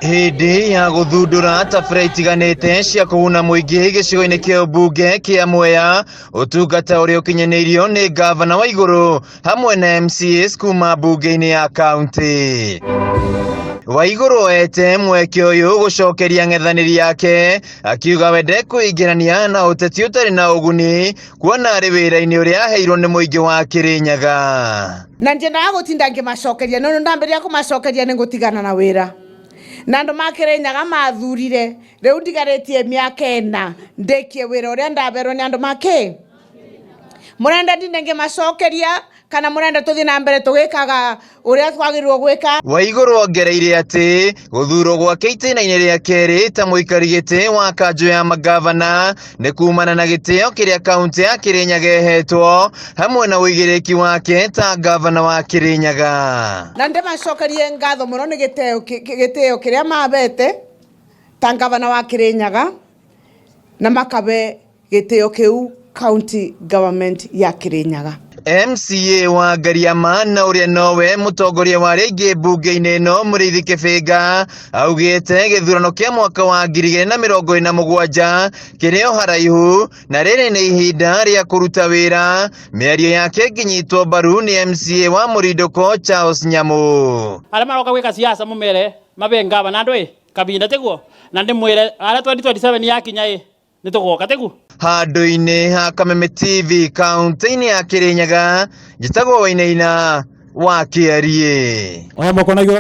Hĩndĩ ya gũthundũra tabarĩra itiganĩte cia kũguna mũingĩ gĩcigo-inĩ kĩa ũmbunge kĩa Mwea, ũtungata ũrĩa ũkinyanĩirio nĩ ngavana wa igũrũ hamwe na MCAs kuma mbunge-inĩ ya kaunti. Waigũrũ oete mweke ũyũ gũcokeria ng'ethanĩri yake akiuga we ndekwĩingĩrania na ũteti ũtarĩ na ũguni kuona arĩ wĩra-inĩ ũrĩa aheirwo nĩ mũingĩ wa Kĩrĩnyaga. Na ndiendaga gutinda ngimacokeria nundu ndambiria kumacokeria ni ngutigana na wira na andu ma Kirinyaga mathurire riu ndigaritie miaka ĩna ndikie wira uria ndaberwo ni andu make murenda ndinde ngimacokeria kana murenda tuthie na mbere tugikaga uria twagirirwo gwika. Waigũrũ ongereire atĩ gũthurwo gwake itĩna-inĩ rĩa kerĩ ta mũikari gĩtĩ wa kanjũ ya mangavana nĩ kumana na gĩtĩo kĩrĩa kaunti ya Kĩrĩnyaga ĩhetwo hamwe na ũigĩrĩrĩki wake ta ngavana wa Kĩrĩnyaga. Na ndimacokerie ngatho muno ni giteo kiria mabete ta ngavana wa Kirinyaga na makabe giteo kiu county government ya Kirinyaga. MCA wa Ngariama na ũrĩa nowe mũtongoria wa arĩa aingĩ mbunge-inĩ ĩno Mũrĩithi Kĩbĩnga augĩte gĩthurano kĩa mwaka wa 2027 kĩrĩ o haraihu na rĩrĩ nĩ ihinda rĩa kũruta wĩra. Mĩario yake ĩngĩnyitwo mbaru nĩ MCA wa Mũrindũko Charles Nyamu. Arĩa maroka gwĩka siasa mumere mabe ngavana andu ĩ kabinda tiguo na ndimwire aria 2027 yakinya ĩ nitugoka tiguo. Handũ-inĩ ha Kameme TV kaunti-inĩ ya Kĩrĩnyaga, njĩtagwo Wainaina wa Kĩariĩ. Oya moko na igũrũ.